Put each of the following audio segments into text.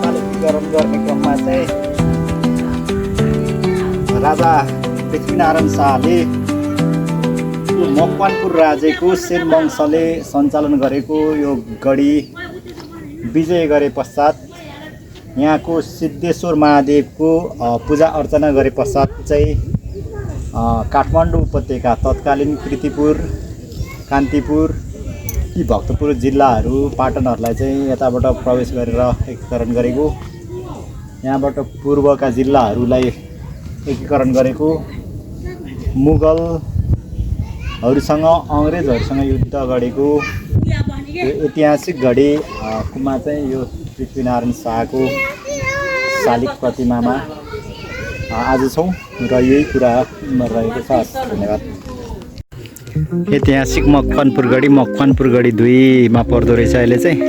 एकीकरण गर्ने क्रममा चाहिँ राजा पृथ्वीनारायण शाहले मकवानपुर राज्यको सेन वंशले सञ्चालन गरेको यो गढी विजय गरे पश्चात यहाँको सिद्धेश्वर महादेवको पूजा अर्चना गरे पश्चात चाहिँ काठमाडौँ उपत्यका तत्कालीन कीर्तिपुर, कान्तिपुर यी भक्तपुर जिल्लाहरू पाटनहरूलाई चाहिँ यताबाट प्रवेश गरेर एकीकरण गरेको, यहाँबाट पूर्वका जिल्लाहरूलाई एकीकरण गरेको, मुगलहरूसँग अङ्ग्रेजहरूसँग युद्ध गरेको यो ऐतिहासिक घडीमा चाहिँ यो पृथ्वीनारायण शाहको शालिग प्रतिमामा आज छौँ र यही कुरा रहेको छ। धन्यवाद। ऐतिहासिक मकवानपुर गढी 2 मा पर्दो रहेछ अहिले चाहिँ।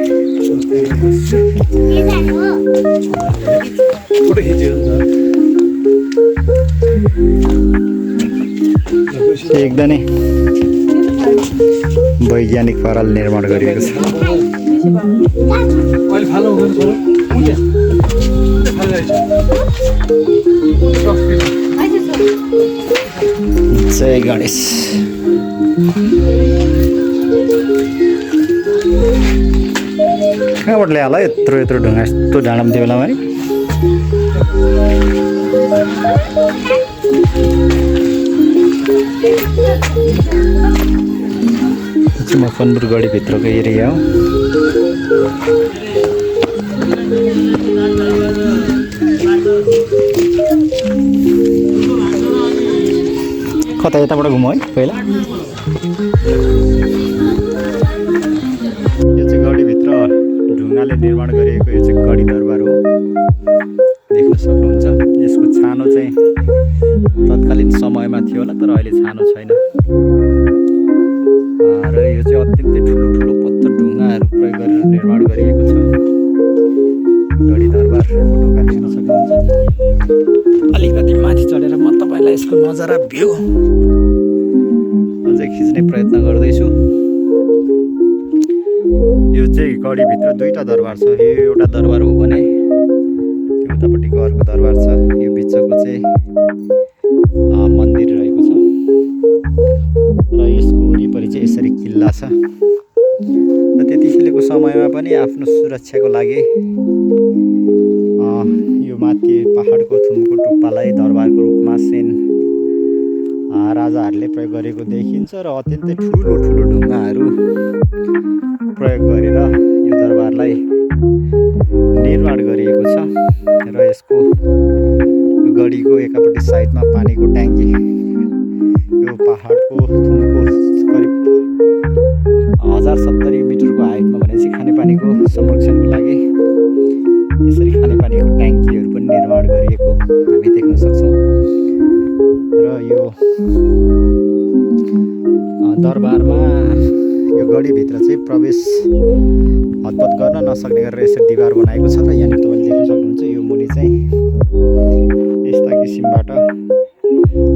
एकदमै वैज्ञानिक पाराले निर्माण गरिएको छ। जय गणेश। कहाँबाट ल्यायो होला यत्रो ढुङ्गा यस्तो डाँडामा त्यो बेलामा है? मकवानपुर गढीभित्रको एरिया हो। कता यताबाट घुमौँ है पहिला। यो चाहिँ गढीभित्र ढुङ्गाले निर्माण गरिएको यो चाहिँ गढी दरबार हो, देख्न सक्नुहुन्छ। यसको छानो चाहिँ तत्कालीन समयमा थियो होला, तर अहिले छानो छैन। र यो चाहिँ अत्यन्तै ठुलो पत्थर ढुङ्गाहरू प्रयोग गरेर निर्माण गरिएको छ गढी दरबार। ढुङ्गा देख्न सक्नुहुन्छ। अलिकति माथि चढेर म तपाईँलाई यसको नजारा भ्यू अझै खिच्ने प्रयत्न गर्दैछु। यो चाहिँ गढीभित्र 2टा दरबार छ। यो एउटा दरबार हो भने त्यो उतापट्टिको अर्को दरबार छ। यो बिचको चाहिँ मन्दिर रहेको छ र यसको वरिपरि चाहिँ यसरी किल्ला छ। र त्यतिखेरको समयमा पनि आफ्नो सुरक्षाको लागि यो माथि पहाडको थुम्को टुप्पालाई दरबारको रूपमा सेन राजाहरूले प्रयोग गरेको देखिन्छ र अत्यन्तै ठुलो ढुङ्गाहरू प्रयोग गरेर यो दरबारलाई निर्माण गरिएको छ। र यसको गढीको एकापट्टि साइडमा पानीको ट्याङ्की, यो पहाडको थुम्को करिब 1070 मिटरको हाइटमा भनेपछि खानेपानीको संरक्षणको लागि यसरी खानेपानीको ट्याङ्कीहरू पनि निर्माण गरिएको हामी देख्न सक्छौँ। र यो दरबारमा यो गढीभित्र चाहिँ प्रवेश हतपत गर्न नसक्ने गरेर यसरी दिवार बनाएको छ। र यहाँनिर तपाईँले देख्न सक्नुहुन्छ यो मुनि चाहिँ यस्ता किसिमबाट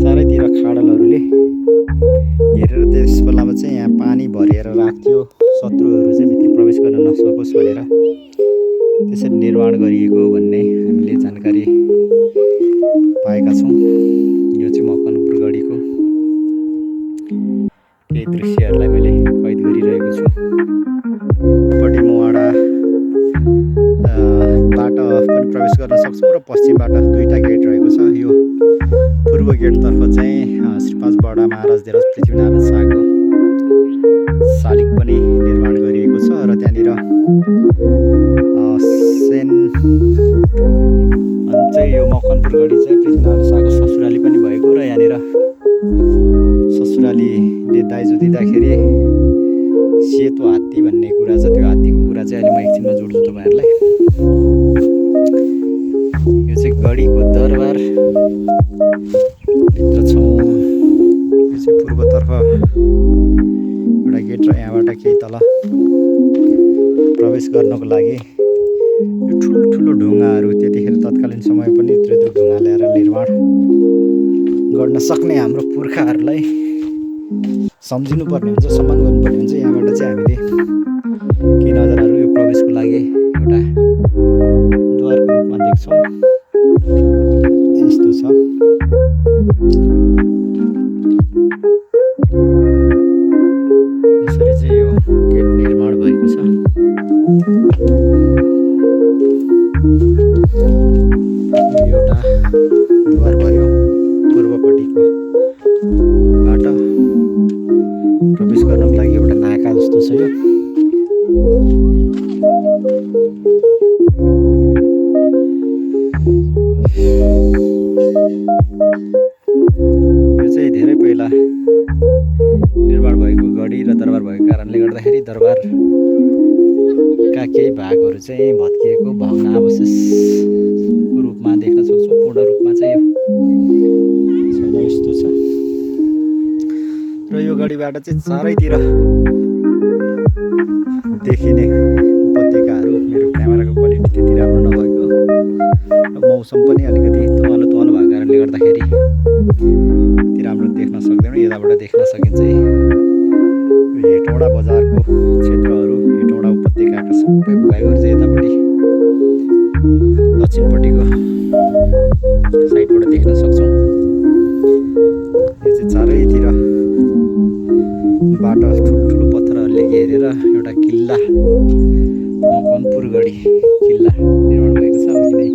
चारैतिर खाडलहरूले हेरेर त्यस बेलामा चाहिँ यहाँ पानी भरिएर राख्थ्यो, शत्रुहरू चाहिँ भित्र प्रवेश गर्न नसकोस् भनेर त्यसरी निर्माण गरिएको भन्ने हामीले जानकारी पाएका छौँ। यो चाहिँ मकवानपुर गढीको केही दृश्यहरूलाई मैले कैद गरिरहेको छु। पट्टि मोवाडाबाट पनि प्रवेश गर्न सक्छौँ र पश्चिमबाट 2टा गेट रहेको छ। यो पूर्व गेटतर्फ चाहिँ श्री 5 बडा महाराज धेरज पृथ्वीनारायण शाहको शालिग पनि निर्माण गरिएको छ। र त्यहाँनिर सेन चाहिँ यो मकवानपुर गढी चाहिँ पृथ्वीनारायण शाहको ससुराली पनि भएको र यहाँनिर ससुरालीले दाइजो दिँदाखेरि सेतो हात्ती भन्ने कुरा छ। त्यो हात्तीको कुरा चाहिँ अहिले म एकछिनमा जोड्छु तपाईँहरूलाई। यो चाहिँ गढीको दरबार भित्र छौँ। यो चाहिँ पूर्वतर्फ एउटा गेट र यहाँबाट केही तल प्रवेश गर्नको लागि यो ठुलो ढुङ्गाहरू त्यतिखेर तत्कालीन समय पनि त्यत्रो ढुङ्गा ल्याएर निर्माण गर्न सक्ने हाम्रो पुर्खाहरूलाई सम्झिनु पर्ने हुन्छ, सम्मान गर्नुपर्ने हुन्छ। यहाँबाट चाहिँ हामीले केही नजाराहरू यो प्रवेशको लागि एउटा द्वार भयो। पूर्वपट्टिको बाटो प्रवेश गर्नको लागि एउटा नाका जस्तो छ यो। यो चाहिँ धेरै पहिला निर्माण भएको गढी र दरबार भएको कारणले गर्दाखेरि दरबारका केही भागहरू चाहिँ भत्किएको भग्नावशेषको रूपमा देख्न सक्छौँ। पूर्ण रूपमा चाहिँ यो छैन, यस्तो छ। र यो गढीबाट चाहिँ चारैतिर देखिने उपत्यकाहरू, मेरो क्यामेराको क्वालिटी त्यति राम्रो नभएको र मौसम पनि अलिकति तमालो भएको कारणले गर्दाखेरि त्यति राम्रो देख्न सक्दैनौँ। यताबाट देख्न सकिन्छ यो हेटौँडा बजारको क्षेत्रहरू, हेटौँडा उपत्यकाका सबै भूभागहरू चाहिँ यतापट्टि दक्षिणपट्टिको साइडबाट देख्न सक्छौँ। यो चाहिँ चारैतिर बाट ठुल्ठुलो पत्थरहरूले घेरेर एउटा किल्ला, मकवानपुर गढी किल्ला निर्माण भएको छ। अघि नै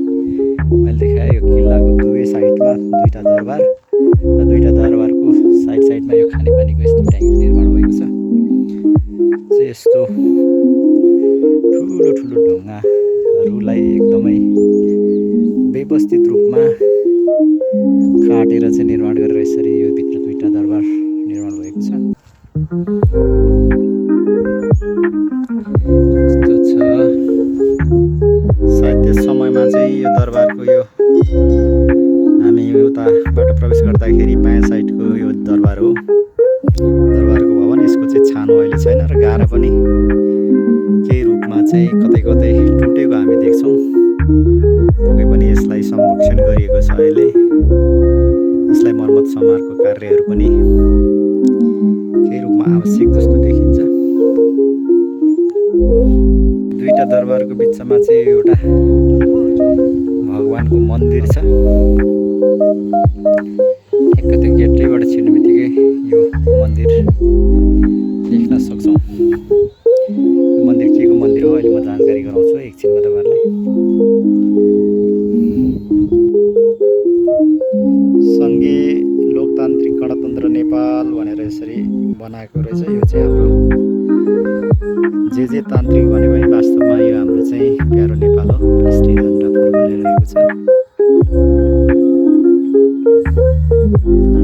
मैले देखाएँ यो किल्लाको दुवै साइडमा दुईवटा दरबार र दुईवटा दरबारको साइडमा यो खानेपानीको यस्तो ट्याङ्की निर्माण भएको छ। चाहिँ यस्तो ठुलो ढुङ्गाहरूलाई एकदमै व्यवस्थित रूपमा काटेर चाहिँ निर्माण गरेर यसरी यो भित्र दुईवटा दरबार निर्माण भएको छ। यस्तो छ। सायद त्यस समयमा चाहिँ यो दरबारको यो हामी उताबाट प्रवेश गर्दाखेरि बायाँ साइडको यो दरबार हो, दरबारको भवन। यसको चाहिँ छानो अहिले छैन र गाह्रो पनि केही रूपमा चाहिँ कतै टुटेको हामी देख्छौँ। पक्कै पनि यसलाई संरक्षण गरिएको छ अहिले। यसलाई मर्मत समारको कार्यहरू पनि केही रूपमा आवश्यक जस्तो देखिन्छ। दुईवटा दरबारको बिचमा चाहिँ एउटा भगवानको मन्दिर छ। ठ्याक्क त्यो गेटैबाट छिर्ने बित्तिकै यो मन्दिर देख्न सक्छौँ। यो मन्दिर के को मन्दिर हो अहिले म जानकारी गराउँछु एकछिनमा तपाईँहरूलाई। सङ्घीय लोकतान्त्रिक गणतन्त्र नेपाल भनेर यसरी बनाएको रहेछ। यो चाहिँ हाम्रो जे तान्त्रिक भन्यो भने वास्तवमा यो हाम्रो चाहिँ प्यारो नेपाल हो, राष्ट्रिय झन्डा फहराइरहेको छ।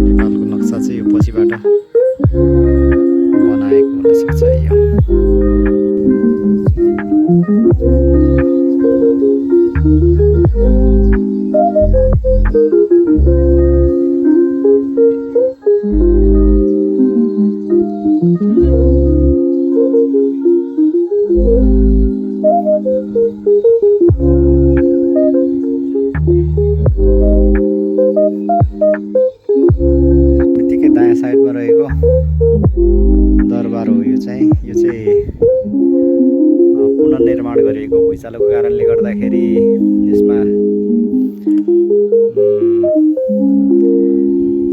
नेपालको नक्सा चाहिँ यो पछिबाट बनाएको हुनसक्छ यो। बित्तिकै दायाँ साइडमा रहेको दरबार हो यो चाहिँ। यो चाहिँ पुनर्निर्माण गरिएको भुइँचालोको कारणले गर्दाखेरि यसमा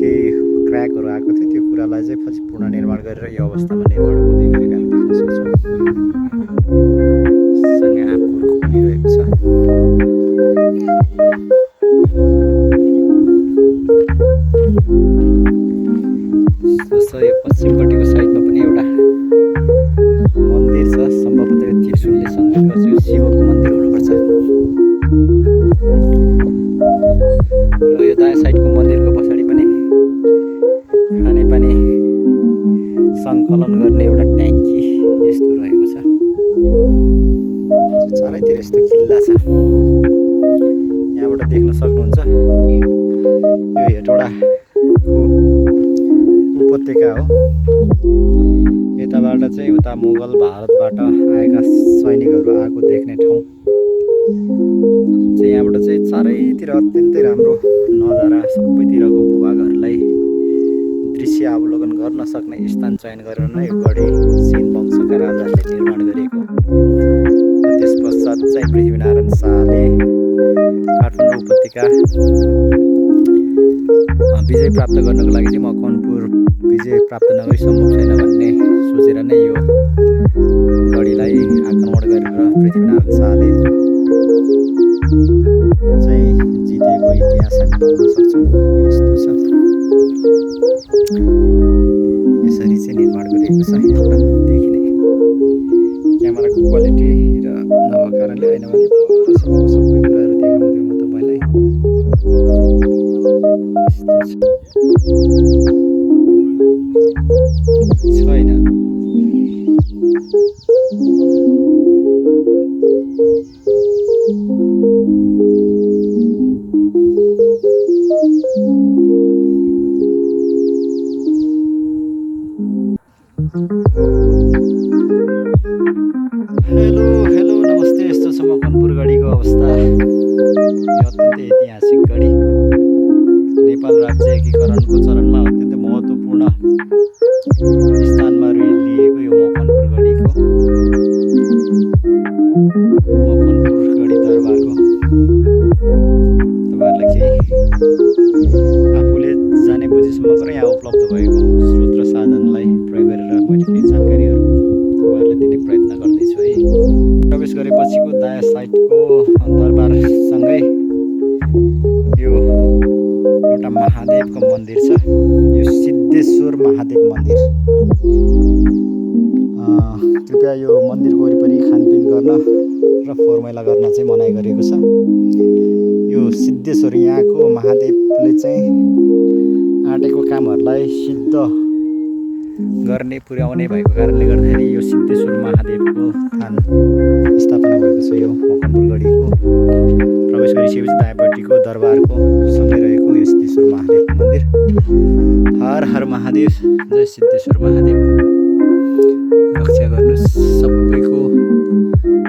केही क्र्याकहरू आएको थियो। त्यो कुरालाई चाहिँ पछि पुनर्निर्माण गरेर यो अवस्थामा निर्माण हुँदै गरेको हामी देख्न सक्छौँ। सँगै आँपको पनि रहेको छ। यो पश्चिमपट्टिको साइडमा पनि एउटा मन्दिर छ। सम्भवतः यो त्रिशुलले सङ्केत गर्छ यो शिवको मन्दिर हुनुपर्छ। र यो दायाँ साइडको मन्दिरको पछाडि पनि खानेपानी सङ्कलन गर्ने एउटा ट्याङ्की यस्तो रहेको छ। चारैतिर यस्तो किल्ला छ। यहाँबाट देख्न सक्नुहुन्छ यो हेटौडाको उपत्यका हो। यताबाट चाहिँ उता मुगल भारतबाट आएका सैनिकहरू आएको देख्ने ठाउँ चाहिँ यहाँबाट चाहिँ चारैतिर अत्यन्तै राम्रो नजारा, सबैतिरको भूभागहरूलाई दृश्य अवलोकन गर्न सक्ने स्थान चयन गरेर नै यो गढी सेन वंशका राजाहरूले निर्माण गरेको। त्यस पश्चात चाहिँ पृथ्वीनारायण शाहले काठमाडौँ उपत्यका विजय प्राप्त गर्नको लागि चाहिँ मकवानपुर विजय प्राप्त नगरी सम्भव छैन भन्ने सोचेर नै यो गढीलाई आक्रमण गरेर पृथ्वीनारायण शाहले चाहिँ जितेको इतिहास पाउन सक्छौँ। यस्तो छ, यसरी चाहिँ निर्माण गरिएको छ। यहाँबाट देखिने क्यामेराको क्वालिटी र नभएको कारणले होइन भने परसम्मको सबै कुराहरू देखाउँथ्यो म तपाईँलाई। यस्तो छैन। हेलो हेलो नमस्ते। यस्तो छ मकनपुर गढीको अवस्था। यो अत्यन्तै ऐतिहासिक गढी नेपाल राज्य एकीकरणको चरणमा अत्यन्तै महत्त्वपूर्ण स्थानमा लिएको यो मकनपुर गढीको दरबारको तपाईँहरूलाई केही आफूले जाने बुझेसम्मको र यहाँ उपलब्ध भएको स्रोत र साधनलाई प्रयोग गरेर मैले केही जानकारीहरू तपाईँहरूलाई दिने प्रयत्न गर्दैछु है। प्रवेश गरेपछिको दायाँ साइडको दरबारसँगै यो एउटा महादेवको मन्दिर छ। यो सिद्धेश्वर महादेव मन्दिर। कृपया यो मन्दिरको वरिपरि खानपिन गर्न र फोहोर मैला गर्न चाहिँ मनाइ गरेको छ। यो सिद्धेश्वर यहाँको महादेवले चाहिँ आँटेको कामहरूलाई सिद्ध गर्ने पुर्याउने भएको कारणले गर्दाखेरि यो सिद्धेश्वर महादेवको थान स्थापना भएको छ। यो मकनपुर गढीको प्रवेश गरिसकेपछि दायाँपट्टिको दरबारको सँगै रहेको यो सिद्धेश्वर महादेव मन्दिर। हर हर महादेव, जय सिद्धेश्वर महादेव। रक्षा गर्नुहोस्, सबैको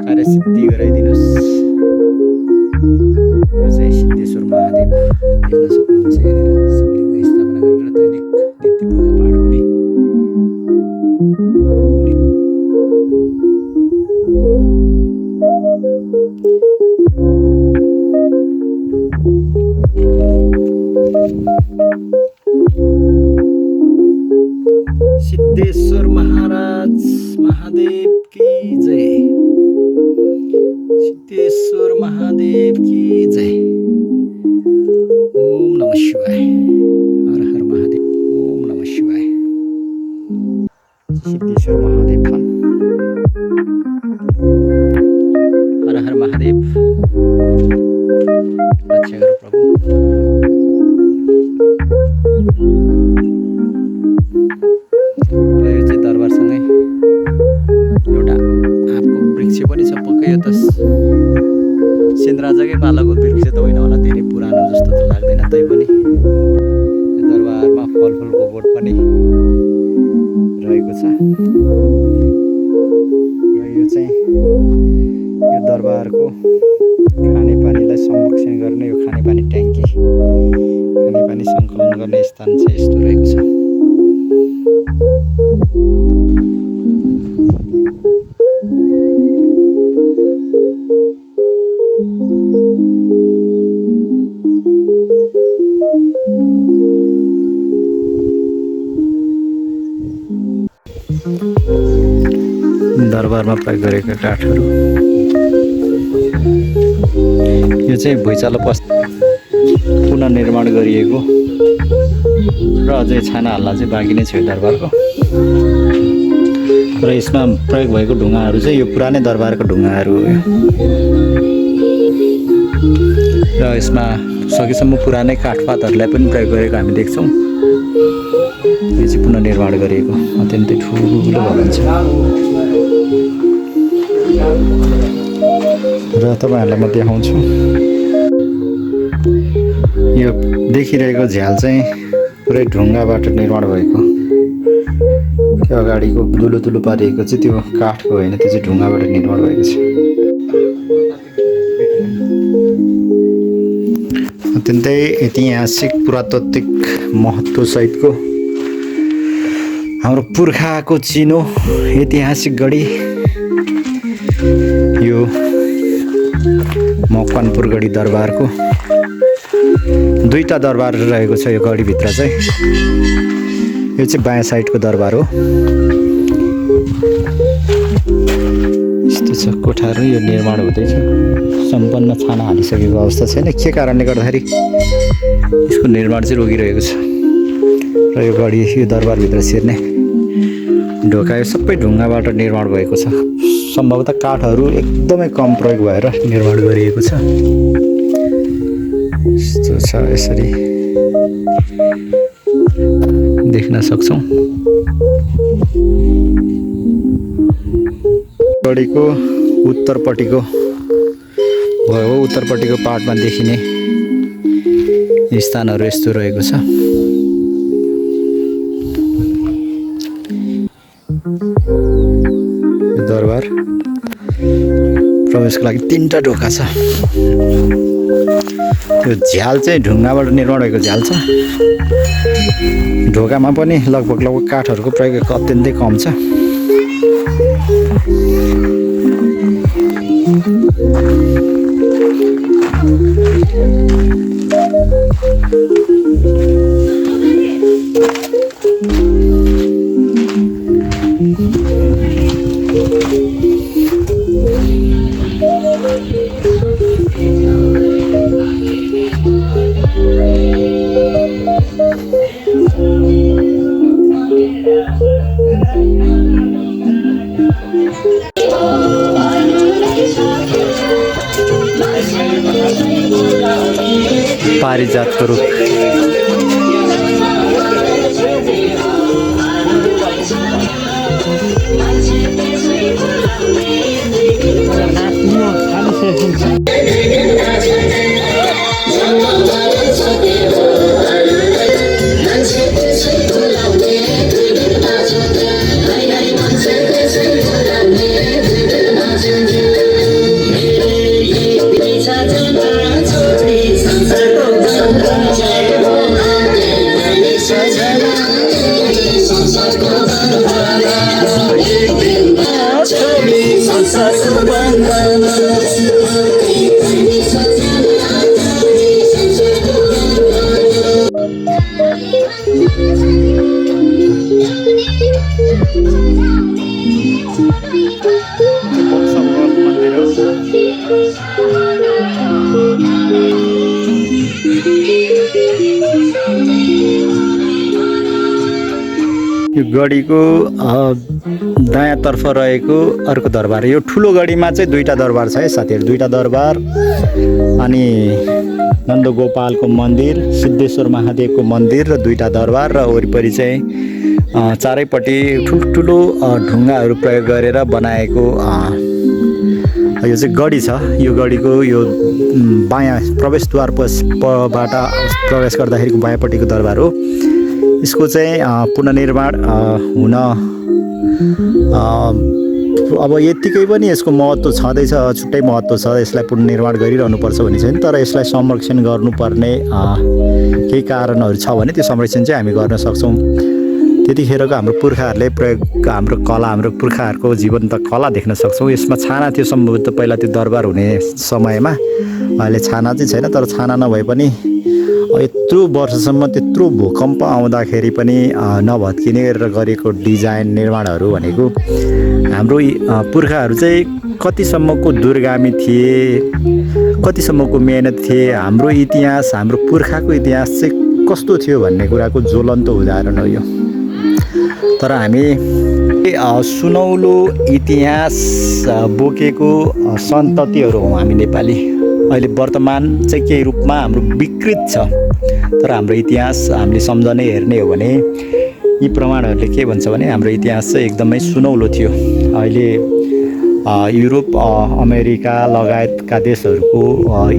कार्यसिद्धि गराइदिनुहोस्। यो चाहिँ सिद्धेश्वर महादेव देख्न सक्नुहुन्छ। यहाँनिर शिवलिङ्ग स्थापना गरेर दैनिक नित्य पूजापाठ हुने। सिद्धेश्वर महाराज महादेव की जय। सिद्धेश्वर महादेव की जय। ओम नमः शिवाय। हर हर महादेव। ओम नमः शिवाय। सिद्धेश्वर महादेव थान। हर हर महादेव। रक्षा गरौँ प्रभु। यो चाहिँ दरबारसँगै एउटा आँपको वृक्ष पनि छ। पक्कै यो त सेन्द्राजकै पालाको वृक्ष त होइन होला, धेरै पुरानो जस्तो त लाग्दैन। तैपनि यो दरबारमा फलफुलको बोट पनि रहेको छ। र यो चाहिँ यो दरबारको खानेपानीलाई संरक्षण गर्ने यो खानेपानी ट्याङ्की, खानेपानी सङ्कलन गर्ने स्थान चाहिँ यस्तो रहेको छ। दरबारमा प्रयोग गरेका काठहरू यो चाहिँ भुइँचालो पुनर्निर्माण गरिएको र अझै छाना हाल्न चाहिँ बाँकी नै छ यो दरबारको। र यसमा प्रयोग भएको ढुङ्गाहरू चाहिँ यो पुरानै दरबारको ढुङ्गाहरू हो। र यसमा सकेसम्म पुरानै काठपातहरूलाई पनि प्रयोग गरेको हामी देख्छौँ। यो चाहिँ पुनर्निर्माण गरिएको अत्यन्तै ठुलो भवन छ। र तपाईँहरूलाई म देखाउँछु, यो देखिरहेको झ्याल चाहिँ पुरै ढुङ्गाबाट निर्माण भएको। त्यो अगाडिको दुलो दुलो पारिएको चाहिँ त्यो काठको होइन, त्यो चाहिँ ढुङ्गाबाट निर्माण भएको छ। अत्यन्तै ऐतिहासिक पुरातात्विक महत्त्वसहितको हाम्रो पुर्खाको चिनो ऐतिहासिक गढी यो मकनपुर गढी दरबारको दुईटा दरबार रहेको छ। यो गढीभित्र चाहिँ यो चाहिँ बायाँ साइडको दरबार हो। यस्तो छ कोठाहरू, यो निर्माण हुँदैछ। सम्पन्न छाना हालिसकेको अवस्था छैन। के कारणले गर्दाखेरि यसको निर्माण चाहिँ रोकिरहेको छ र यो गढी यो दरबारभित्र छिर्ने ढोका यो सबै ढुङ्गाबाट निर्माण भएको छ। सम्भवतः काठहरू एकदमै कम प्रयोग भएर निर्माण गरिएको छ। यस्तो छ, यसरी देख्न सक्छौँ। गढीको उत्तरपट्टिको पार्टमा देखिने स्थानहरू यस्तो रहेको छ। यो दरबार प्रवेशको लागि 3टा ढोका छ। त्यो झ्याल चाहिँ ढुङ्गाबाट निर्माण भएको झ्याल छ। ढोकामा पनि लगभग काठहरूको प्रयोग अत्यन्तै कम छ। पारिजातको रुख यो गढीको दायाँतर्फ रहेको अर्को दरबार। यो ठुलो गढीमा चाहिँ 2टा दरबार छ है साथीहरू। 2टा दरबार अनि नन्दगोपालको मन्दिर, सिद्धेश्वर महादेवको मन्दिर र 2टा दरबार र वरिपरि चाहिँ चारैपट्टि ठुल्ठुलो ढुङ्गाहरू प्रयोग गरेर बनाएको यो चाहिँ गढी छ। यो गढीको यो बायाँ प्रवेशद्वारबाट प्रवेश गर्दाखेरिको बायाँपट्टिको दरबार हो। यसको चाहिँ पुनर्निर्माण हुन अब यत्तिकै पनि यसको महत्त्व छँदैछ, छुट्टै महत्त्व छ। यसलाई पुनर्निर्माण गरिरहनुपर्छ भन्ने छैन, तर यसलाई संरक्षण गर्नुपर्ने केही कारणहरू छ भने त्यो संरक्षण चाहिँ हामी गर्न सक्छौँ। त्यतिखेरको हाम्रो पुर्खाहरूले प्रयोग हाम्रो कला, हाम्रो पुर्खाहरूको जीवन्त कला देख्न सक्छौँ। यसमा छाना थियो सम्भवतः पहिला त्यो दरबार हुने समयमा। अहिले छाना चाहिँ छैन, तर छाना नभए पनि यत्रो वर्षसम्म त्यत्रो भूकम्प आउँदाखेरि पनि नभत्किने गरेर गरेको डिजाइन निर्माणहरू भनेको हाम्रो पुर्खाहरू चाहिँ कतिसम्मको दूरगामी थिए, कतिसम्मको मेहनत थिए। हाम्रो इतिहास, हाम्रो पुर्खाको इतिहास चाहिँ कस्तो थियो भन्ने कुराको ज्वलन्त उदाहरण हो यो। तर हामी सुनौलो इतिहास बोकेको सन्ततिहरू हौँ हामी नेपाली। अहिले वर्तमान चाहिँ केही रूपमा हाम्रो विकृत छ, तर हाम्रो इतिहास हामीले सम्झने हेर्ने हो भने यी प्रमाणहरूले के भन्छ भने हाम्रो इतिहास चाहिँ एकदमै सुनौलो थियो। अहिले युरोप, अमेरिका लगायतका देशहरूको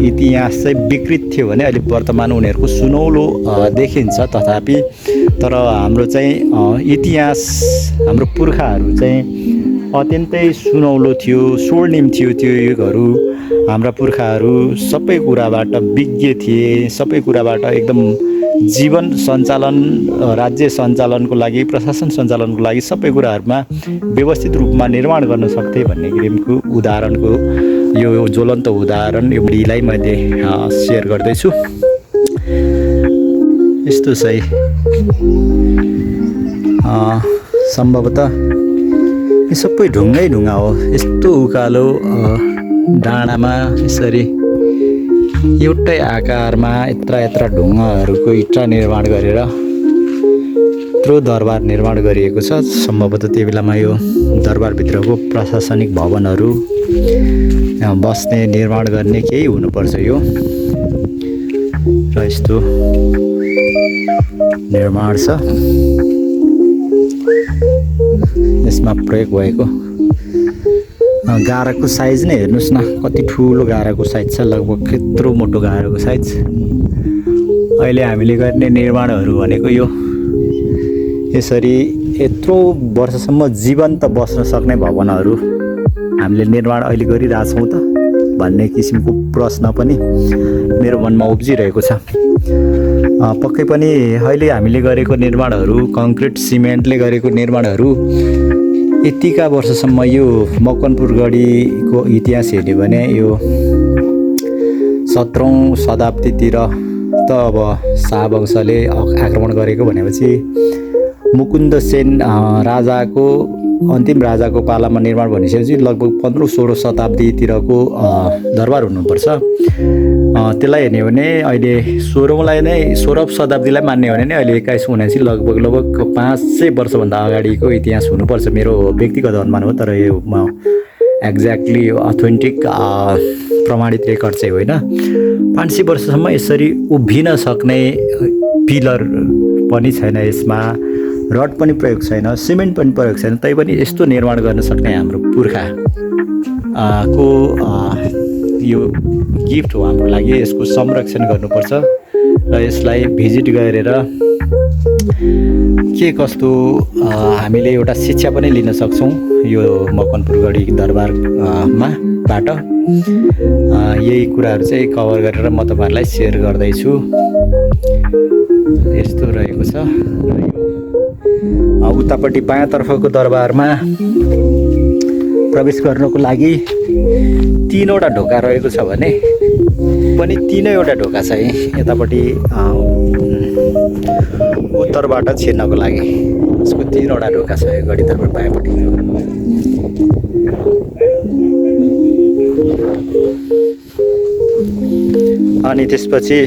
इतिहास चाहिँ विकृत थियो भने अहिले वर्तमान उनीहरूको सुनौलो देखिन्छ। तथापि तर हाम्रो चाहिँ इतिहास, हाम्रो पुर्खाहरू चाहिँ अत्यन्तै सुनौलो थियो, स्वर्णिम थियो। त्यो युगहरू हाम्रा पुर्खाहरू सबै कुराबाट विज्ञ थिए, सबै कुराबाट एकदम जीवन सञ्चालन, राज्य सञ्चालनको लागि, प्रशासन सञ्चालनको लागि सबै कुराहरूमा व्यवस्थित रूपमा निर्माण गर्न सक्थे भन्ने किसिमको उदाहरणको यो ज्वलन्त उदाहरण यो भिडियोलाई मैले सेयर गर्दैछु। यस्तो चाहिँ सम्भवतः यो सबै ढुङ्गै ढुङ्गा हो। यस्तो उकालो डाँडामा यसरी एउटै आकारमा यत्र ढुङ्गाहरूको इँटा निर्माण गरेर यत्रो दरबार निर्माण गरिएको छ। सम्भवतः त्यो बेलामा यो दरबारभित्रको प्रशासनिक भवनहरू बस्ने निर्माण गर्ने केही हुनुपर्छ यो। र यस्तो निर्माण छ यसमा प्रयोग भएको। गाराको साइज नै हेर्नुहोस् न, कति ठुलो गाराको साइज छ, लगभग यत्रो मोटो गाराको साइज। अहिले हामीले गर्ने निर्माणहरू भनेको यो यसरी यत्रो वर्षसम्म जीवन्त बस्न सक्ने भवनहरू हामीले निर्माण अहिले गरिरहेछौँ त भन्ने किसिमको प्रश्न पनि मेरो मनमा उब्जिरहेको छ। पक्कै पनि अहिले हामीले गरेको निर्माणहरू, कङ्क्रिट सिमेन्टले गरेको निर्माणहरू यतिका वर्षसम्म यो मकवानपुर गढीको इतिहास हेर्ने भने यो 17औं शताब्दीतिर त अब शाहवंशले आक्रमण गरेको भनेपछि मुकुन्द सेन राजाको अन्तिम राजाको पालामा निर्माण भनिसकेपछि लगभग 15औं-16औं शताब्दीतिरको दरबार हुनुपर्छ। त्यसलाई हेर्ने हो भने अहिले 16औं शताब्दीलाई मान्ने हो भने नि अहिले 2179 लगभग 500 वर्षभन्दा अगाडिको इतिहास हुनुपर्छ। मेरो व्यक्तिगत अनुमान हो, तर यो एक्ज्याक्टली अथेन्टिक प्रमाणित रेकर्ड चाहिँ होइन। 500 वर्षसम्म यसरी उभिन सक्ने पिलर पनि छैन, यसमा रड पनि प्रयोग छैन, सिमेन्ट पनि प्रयोग छैन, तैपनि यस्तो निर्माण गर्न सक्ने हाम्रो पुर्खा को यो गिफ्ट हो हाम्रो लागि। यसको संरक्षण गर्नुपर्छ र यसलाई भिजिट गरेर के कस्तो हामीले एउटा शिक्षा पनि लिन सक्छौँ यो मकवानपुर गढी दरबारबाट। यही कुराहरू चाहिँ कभर गरेर म तपाईँहरूलाई सेयर गर्दैछु। यस्तो रहेको छ। र यो उतापट्टि बायाँतर्फको दरबारमा प्रवेश गर्नको लागि 3वटा ढोका रहेको छ भने पनि 3वटा ढोका छ यतापट्टि उत्तरबाट छिर्नको लागि। यसको 3वटा ढोका छ यो गढी दरबार बायाँपट्टि। अनि त्यसपछि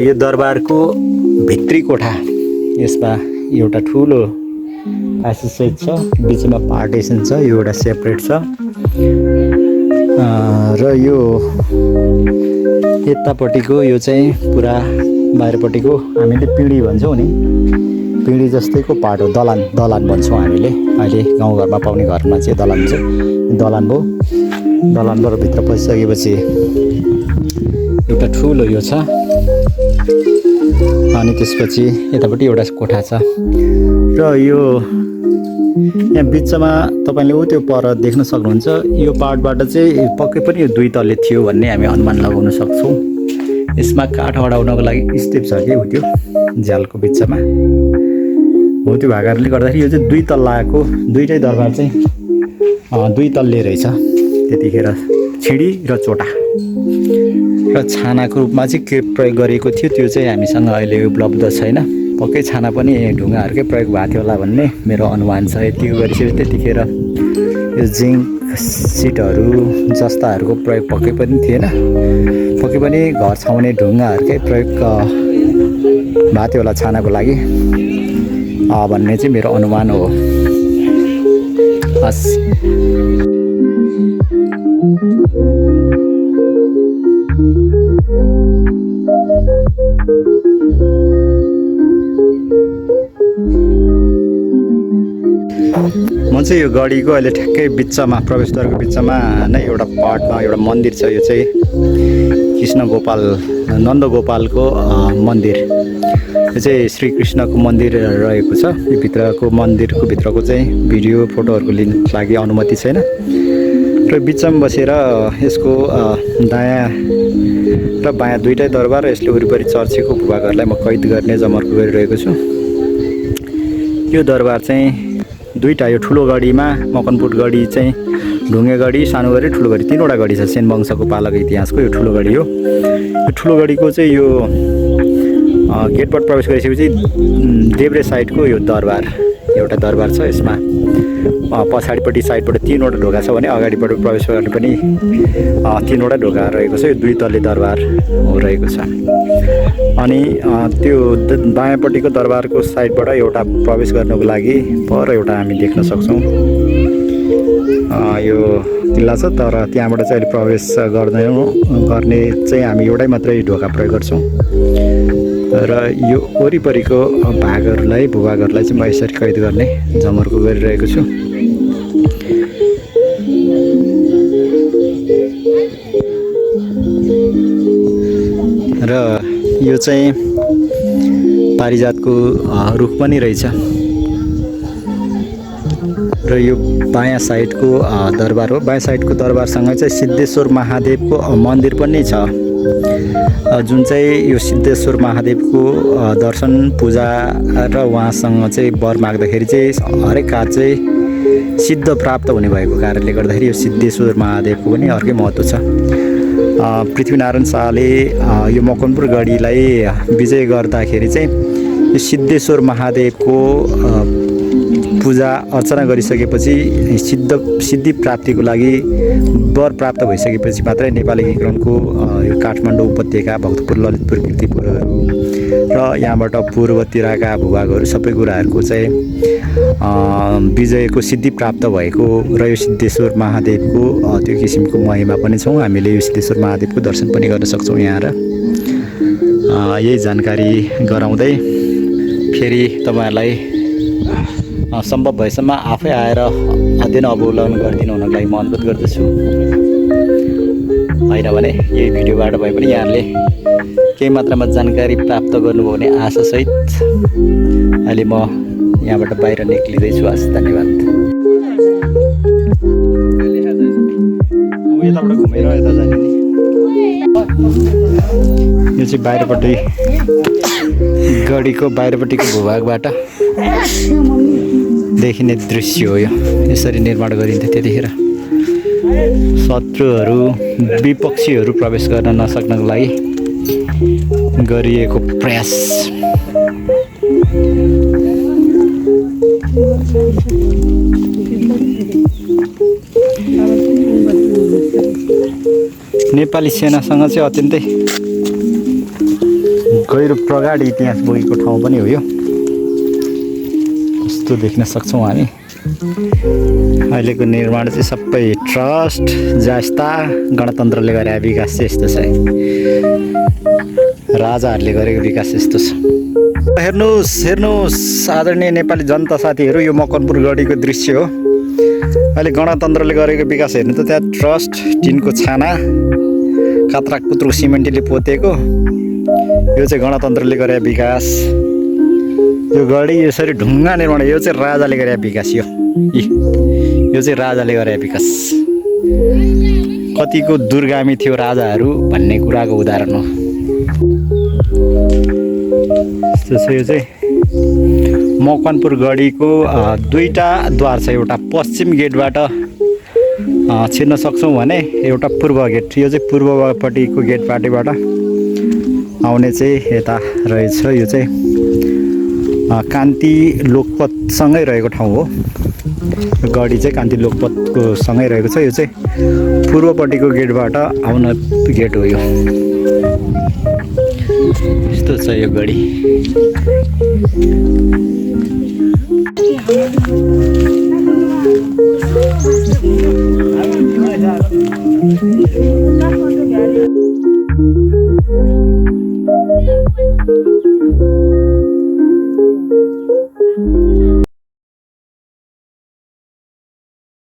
यो दरबारको भित्री कोठा, यसमा एउटा ठुलो प्यासेज छ, बिचमा पार्टिसन छ, यो एउटा सेपरेट छ। र यो यतापट्टिको यो चाहिँ पुरा बाहिरपट्टिको हामीले पिँढी भन्छौँ नि, पिँढी जस्तैको पार्ट हो। दलान भन्छौँ हामीले अहिले गाउँघरमा पाउने घरमा चाहिँ दलान हुन्छ। दलान भयो, दलानबाट भित्र पसिसकेपछि एउटा ठुलो यो छ। अनि त्यसपछि यतापट्टि एउटा कोठा छ। र यो यहाँ बिचमा तपाईँले त्यो पर देख्न सक्नुहुन्छ, यो पार्टबाट चाहिँ पक्कै पनि यो 2 तल्ले थियो भन्ने हामी अनुमान लगाउन सक्छौँ। यसमा काठ अडाउनको लागि स्टेप छ कि त्यो झ्यालको बिचमा हो। त्यो भएको कारणले गर्दाखेरि यो चाहिँ 2 तल्लाको दुईटै दरबार चाहिँ 2 तल्ले रहेछ त्यतिखेर। छिडी र चोटा र छानाको रूपमा चाहिँ के प्रयोग गरिएको थियो त्यो चाहिँ हामीसँग अहिले उपलब्ध छैन। पक्कै छाना पनि ढुङ्गाहरूकै प्रयोग भएको थियो होला भन्ने मेरो अनुमान छ। यतिको गरिसकेपछि त्यतिखेर यो जिङ्क सिटहरू जस्ताहरूको प्रयोग पक्कै पनि थिएन। पक्कै पनि घर छाउने ढुङ्गाहरूकै प्रयोग भएको थियो होला छानाको लागि भन्ने चाहिँ मेरो अनुमान हो। हस्, म चाहिँ यो गढीको अहिले ठ्याक्कै बिचमा प्रवेशद्वारको बिचमा नै एउटा पार्टमा एउटा मन्दिर छ। यो चाहिँ नन्दगोपालको मन्दिर। यो चाहिँ श्रीकृष्णको मन्दिर रहेको छ। यो भित्रको मन्दिरको भित्रको चाहिँ भिडियो फोटोहरूको लिनको लागि अनुमति छैन। र बिचमा बसेर यसको दायाँ र बायाँ दुईटै दरबार र यसले वरिपरि चर्चेको भूभागहरूलाई म कैद गर्ने जमर्को गरिरहेको छु। यो दरबार चाहिँ दुईटा, यो ठुलो गढीमा मकवानपुर गढी चाहिँ ढुङ्गे गढी, सानो गढी, ठुलो गढी, 3वटा गढी छ। सेन वंशको पालक इतिहासको यो ठुलो गढी हो। यो ठुलो गढीको चाहिँ यो गेटबाट प्रवेश गरिसकेपछि देब्रे साइडको यो दरबार एउटा दरबार छ। यसमा पछाडिपट्टि साइडबाट 3वटा ढोका छ भने अगाडिबाट प्रवेश गर्ने पनि 3वटा ढोका रहेको छ। यो 2 तल्ले दरबार रहेको छ। अनि त्यो दायाँपट्टिको दरबारको साइडबाट एउटा प्रवेश गर्नको लागि पर एउटा हामी देख्न सक्छौँ यो किल्ला छ, तर त्यहाँबाट चाहिँ अहिले प्रवेश गर्ने चाहिँ हामी एउटै मात्रै ढोका प्रयोग गर्छौँ। र यो वरिपरिको भागहरूलाई भूभागहरूलाई चाहिँ म यसरी कैद गर्ने जमर्को गरिरहेको छु। र यो चाहिँ पारिजातको रुख पनि रहेछ। र यो बायाँ साइडको दरबार हो। बायाँ साइडको दरबारसँग चाहिँ सिद्धेश्वर महादेवको मन्दिर पनि छ, जुन चाहिँ यो सिद्धेश्वर महादेवको दर्शन पूजा र उहाँसँग चाहिँ वर माग्दाखेरि चाहिँ हरेक कार्य चाहिँ सिद्ध प्राप्त हुने भएको कारणले गर्दाखेरि यो सिद्धेश्वर महादेवको पनि अर्कै महत्त्व छ। पृथ्वीनारायण शाहले यो मकवानपुर गढीलाई विजय गर्दाखेरि चाहिँ यो सिद्धेश्वर महादेवको पूजा अर्चना गरिसकेपछि सिद्धि प्राप्तिको लागि वर प्राप्त भइसकेपछि मात्रै नेपाली एकीकरणको यो काठमाडौँ उपत्यका, भक्तपुर, ललितपुर, कीर्तिपुरहरू र यहाँबाट पूर्वतिरका भूभागहरू सबै कुराहरूको चाहिँ विजयको सिद्धि प्राप्त भएको र यो सिद्धेश्वर महादेवको त्यो किसिमको महिमा पनि छौँ। हामीले यो सिद्धेश्वर महादेवको दर्शन पनि गर्न सक्छौँ यहाँ। र यही जानकारी गराउँदै फेरि तपाईँहरूलाई सम्भव भएसम्म आफै आएर अध्ययन अवलोकन गरिदिनु हुनको लागि म अनुरोध गर्दछु। होइन भने यही भिडियोबाट भए पनि यहाँले केही मात्रामा जानकारी प्राप्त गर्नुभयो भने आशासहित अहिले म यहाँबाट बाहिर निक्लिँदैछु। हस्, धन्यवाद। यताबाट घुमेर यता जाने नि। यो चाहिँ बाहिरपट्टि गढीको बाहिरपट्टिको भूभागबाट देखिने दृश्य हो। यो यसरी निर्माण गरिन्थ्यो त्यतिखेर। शत्रुहरू, विपक्षीहरू प्रवेश गर्न नसक्नको लागि गरिएको प्रयास। नेपाली सेनासँग चाहिँ अत्यन्तै गहिरो प्रगाढ इतिहास बोकेको ठाउँ पनि हो यो। यस्तो देख्न सक्छौँ हामी। अहिलेको निर्माण चाहिँ सबै ट्रस्ट जस्ता गणतन्त्रले गरे विकास चाहिँ यस्तो छ, राजाहरूले गरेको विकास यस्तो छ। हेर्नुहोस् आदरणीय नेपाली जनता साथीहरू, यो मकवानपुर गढीको दृश्य हो। अहिले गणतन्त्रले गरेको विकास हेर्नु त, त्यहाँ ट्रस्ट टिनको छाना कात्राक पुत्रुक सिमेन्टले पोतेको, यो चाहिँ गणतन्त्रले गरे विकास। यो गढी यसरी ढुङ्गा निर्माण, यो चाहिँ राजाले गरे विकास। यो चाहिँ राजाले गरे विकास। कतिको दुर्गामी थियो राजाहरू भन्ने कुराको उदाहरण हो। यस्तो छ। यो चाहिँ मकवानपुर गढीको 2टा द्वार छ। एउटा पश्चिम गेटबाट छिर्न सक्छौँ भने एउटा पूर्व गेट। यो चाहिँ पूर्वपट्टिको गेटबाट आउने चाहिँ यता रहेछ। यो चाहिँ कान्ति लोकपथसँगै रहेको ठाउँ हो। गढी चाहिँ कान्ति लोकपथको सँगै रहेको छ। यो चाहिँ पूर्वपट्टिको गेटबाट आउन गेट हो। यो यस्तो छ यो गढी।